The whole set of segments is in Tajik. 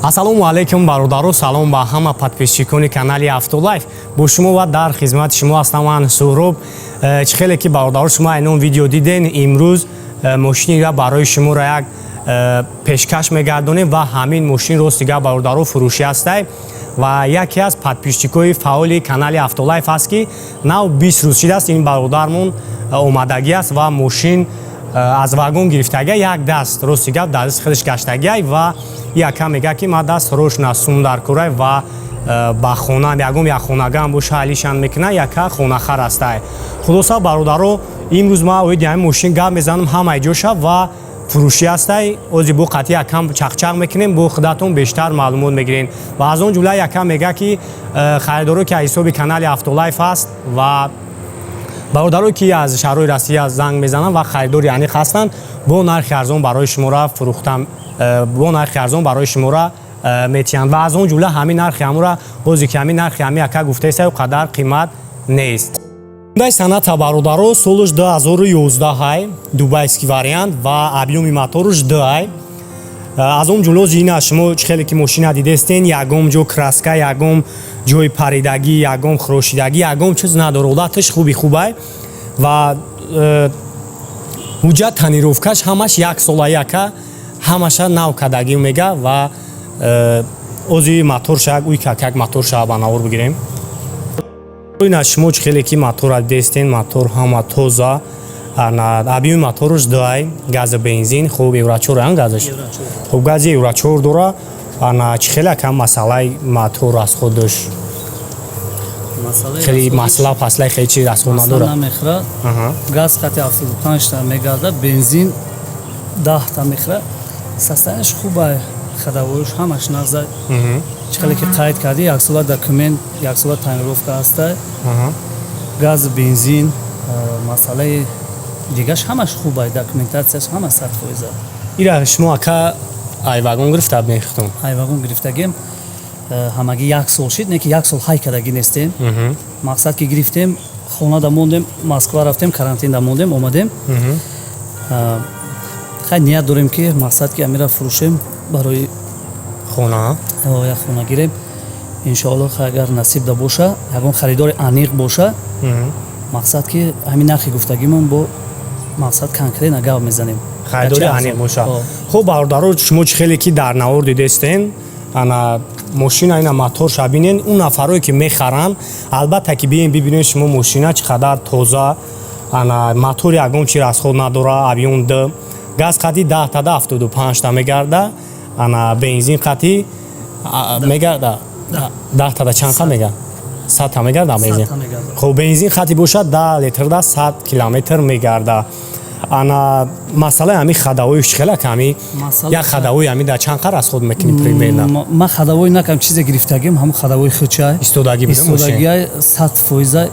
Ассалому алайкум, бародаро, салом ба ҳама подписчикони канали Автолайф. Бо шумо ва дар хизмати шумо ҳастам ман, Суҳроб. Чӣ хеле ки, бародаро, шумо айнон видео диден, имрӯз мошинеро барои шуморо як пешкаш мегардонем ва ҳамин мошин, рости гап, бародаро, фурӯшӣ ҳастай ва яке аз подписчикои фаъоли канали Автолайф аст, ки нав 20 рӯз шидааст, ин бародармон омадагӣ аст ва мошин аз вагон гирифтагия, як даст, рости гап, дар дасти худаш гаштагиай ва яка мега, ки ма даст рошна сум дар курай ва ба хона ягон як хонагаам боша, ҳалишан мекуна, яка хонахар ҳастай. Хулоса, бародаро, имрӯз ма оиди ҳамин мошин гап мезанам, ҳамаи ҷоша ва фурӯшӣ ҳастай. Ози бо қатъи якам чақчақ мекунем, бо худатон бештар маълумот мегирем ва аз он ҷумла якам мега, ки харидоро, ки аз ҳисоби канали Автолайф ҳаст ва бародарое, ки аз шаҳрҳои Россия занг мезананд ва харидори аниқ ҳастанд, бо нархи арзон барои шуморо фурӯхтам, бо нархи арзон барои шуморо метиҳанд ва аз он ҷумла ҳамин нархи ҳамура бозе, ки ҳамин нархи ҳами яка гуфтаеста, қадар қимат нест. Хундай Соната, бародаро, солаш 2011 ҳай, дубайский вариант ва объёми моторуш 2 ай. Аз он ҷумла ина шумо чӣ хеле ки мошина дидестен, ягон ҷо краска, ягон ҷои паридагӣ, ягон хирошидагӣ, ягон чиз надора. Ҳолаташ хуби хубай ва ҳуҷҷат, тонировкаш ҳамаш як сола, яка ҳамаша нав кардагӣ мега. Ва ози моторша як уйкак як моторша ба навор бигирем. Ина шумо чӣ хеле ки мотора дидестен, мотор ҳама тоза, объёми моторуш 2 ай, гази бензин. Хуб, евро 4 ан газаш, хуб, гази евро 4 дора. Ана чӣ хеле акам масъалаи мотор аз худаш хеле масъала паслаи хеле чи расход надорад? Намехӯрад. Газ хати 75 та мегарда, бензин 10 та мехӯрад. Состояниеш хуба, ходовоюш ҳамаш нағза. Чӣ хеле ки қайд кардӣ, яксола документ, яксола тонировка ҳаста, газ, бензин, масъалаи дигаш ҳамаш хуба, документатсияш ҳама 100%. Ира шумо, ака, ай вагон гирифта мехтон? Ай вагон гирифтагем, ҳамагӣ як сол шид, не ки як сол ҳай кардагӣ нестем. Мақсад ки гирифтем, хонада мондем, Москва рафтем, карантинда мондем, омадем. Хай, ният дорем, ки мақсад ки амира фурӯшем барои хона. Як хона гирем, иншоалло. Агар насиб да боша, ягон харидори аниқ боша, мақсад ки ҳамин нархи гуфтагимон бо мақсад конкретно гап мезанем. Харидори аниқ боша. Хуб, бародаро, шумо чӣ хеле ки дар навор дидестен, ана мошина, ина моторша бинен. Он нафарое ки мехаранд, албатта ки биен бибинед шумо мошина чӣ қадар тоза, ана мотори ягон чи расход надора, объём 2, газ қати 10 тада 75 та мегарда, ана бензин қати мегарда 10 тада чанд қа мегарда? 100 та мегарда бензин. Хуб, бензин хати бошад, 10 литрда 100 километр мегарда. Ана масъалаи ҳами ходовои чӣ хела ками? Як ходовои ҳами дар чанд қа расход мекунӣ примерно? Ман ходовой накам, чизе гирифтагим, ҳамун ходовои хучай. Истодагӣ. Истодагиай 100%.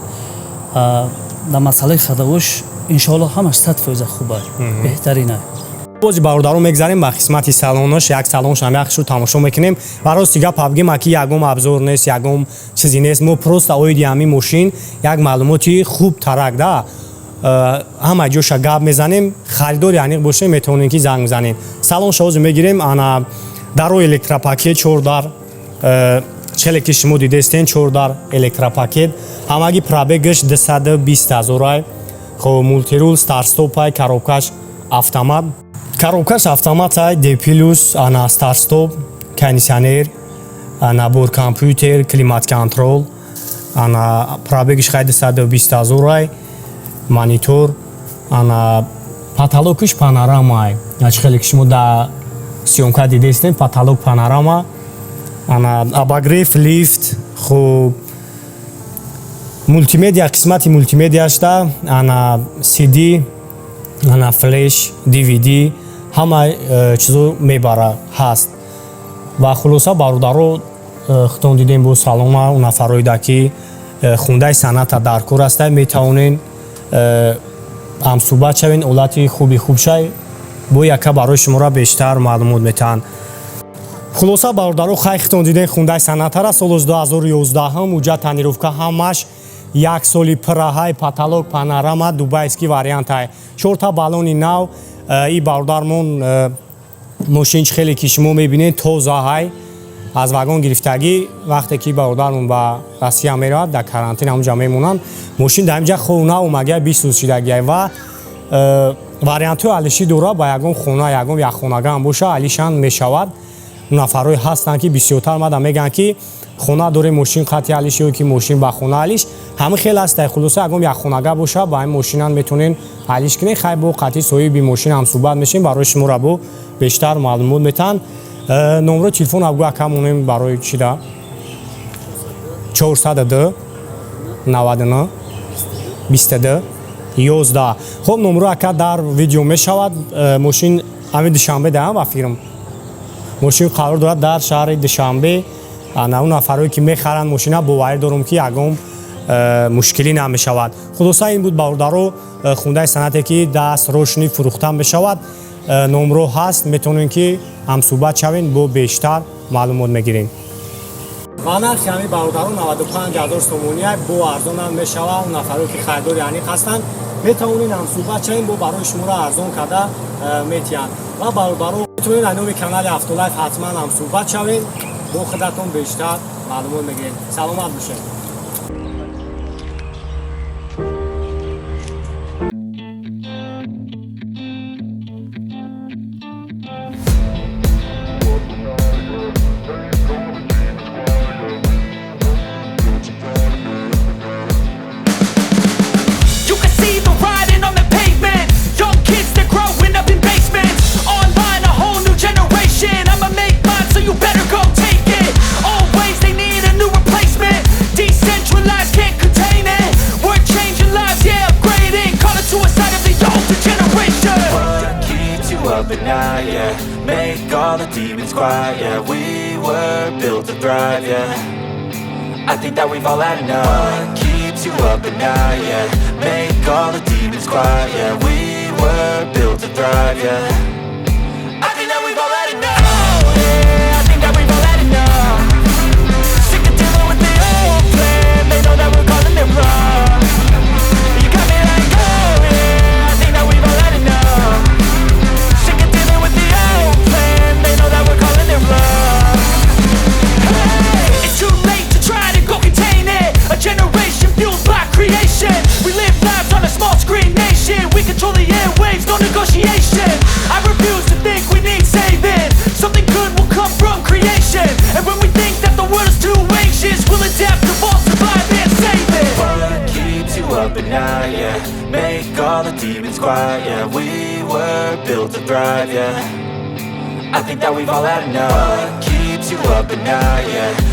Дар масъалаи ходовош, иншоалло, ҳамаш 100% хуба, беҳтарина. Бози, бародарон, мегзарем ба қисмати салонош. Як салоншам яхшу тамошо мекунем ва рости гап бигем, ки ягон обзор нест, ягон чизе нест. Мо просто оиди ҳамин мошин як маълумоти хуб тарак да ҳама ҷоша гап мезанем. Харидори аниқ бошем, метавонем, ки занг бизанем. Салонша ҳозир мегирем. Ана даро электропакет, чор дар, челе ки шумо дидестен, чор дар электропакет. Ҳамаги пробегаш 220 ҳазорай. Хоб, мультирул, старт-стопай, коробкаш автомат, коробкаш автоматай, D плюс, ана старт-стоп, кондиционер, набор компютер, климат контроль. Ана пробегиш хай 220 ҳазорай, монитор, ана потолокиш панорамай, чӣ хеле ки шумо дар съёмка дидестем, потолок панорама, ана обогрев, лифт. Хуб, мултимедиа, қисмати мултимедиашда ана CD, ана флеш, DVD, ҳама чизо мебара ҳаст. Ва хулоса, бародаро, худтон дидем бо салома. Он нафароида ки Хундай Соната дар кор аста, метавонен ҳамсӯҳбат шавен. Ҳолати хуби хуб шай, бо яка барои шуморо бештар маълумот метаҳанд. Хулоса, бародаро, хай, худтон дидем Хундай Сонатара, соли 2011, ҳуҷҷат, тонировка ҳамаш як соли пираҳай, потолок панорама, дубайский вариантай, чорта баллони нав. И бародармон мошин чӣ хеле ки шумо мебинед, тозаҳай. Аз вагон гирифтагӣ, вақте ки бародармон ба Россия меравад, дар карантин ҳамунҷа мемонанд. Мошин дар инҷа хона омагия, 20 рӯз шидагия ва вариантҳои алишӣ дорад. Ба ягон хона, ягон якхонага ҳам боша, алишан мешавад. Нафарҳое ҳастанд, ки бисёртар мада мегӯянд, ки хона дорем, мошин қати алиш ё ки мошин ба хона алиш. Ҳама хел аст. Хулоса, ягон якхонага боша, ба ин мошинан метавонен алиш кунед. Хай, бо қати соҳиби мошин ҳам суҳбат мешем, барои шуморо бо бештар маълумот метаҳанд. Номро телефон абгӯ, ака, монем барои чида. 402 99 22 11. Хоб, номро, ака, дар видео мешавад. Мошин ҳамин Душанбе даам ба фирм, мошин қарор дорад дар шаҳри Душанбе. На он нафарое ки мехаранд мошина, боварӣ дорум, ки ягон мушкилӣ намешавад. Хулоса, ин буд, бародаро, Хундаи Сонате, ки дастрочный фурӯхта мешавад. Номро ҳаст, метавонем ки ҳамсӯҳбат шавем, бо бештар маълумот мегирем. Ва нархи ҳамин, бародаро, 95 ҳазор сомония, бо арзонам мешавад. Он нафаро ки харидори аниқ ҳастанд, метавонед ҳамсӯҳбат шавем, бо барои шуморо арзон карда метиҳанд. Ва, бародаро, метавонед аз номи канали Автолайф ҳатман ҳамсӯҳбат шавем, бо худатон бештар маълумот мегирем. Саломат бошед. You can see the writing on the pavement. Young kids, they're growing up in basements. Online, a whole new generation. I'ma make mine, so you better go take it. Always, they need a new replacement. Decentralized, can't contain it. We're changing lives, yeah, upgrading. Call it suicide of the older generation. What keeps you up at night, yeah? Make all the demons quiet, yeah. We were built to thrive, yeah. I think that we've all had enough. What keeps you up at night, yeah? Make all the demons quiet, yeah. We were built to thrive, yeah. I think that we've all had enough. Yeah, I think that we've all had enough. Sick of dealing with the old plan. They know that we're calling it wrong. You got me like, oh yeah, I think that we've all had enough. Sick of dealing with the old plan. They know that we're calling it wrong. Hey, it's too late to try to go contain it. A generation fueled by creation. We live lives on a small screen nation. We control the airwaves, no negotiation. I refuse to think we need saving. Something good will come from creation. And when we think that the world is too anxious, we'll adapt, evolve, survive, and save it. What keeps you up at night, yeah? Make all the demons quiet, yeah. We were built to thrive, yeah. I think that we've all had enough. What keeps you up at night, yeah?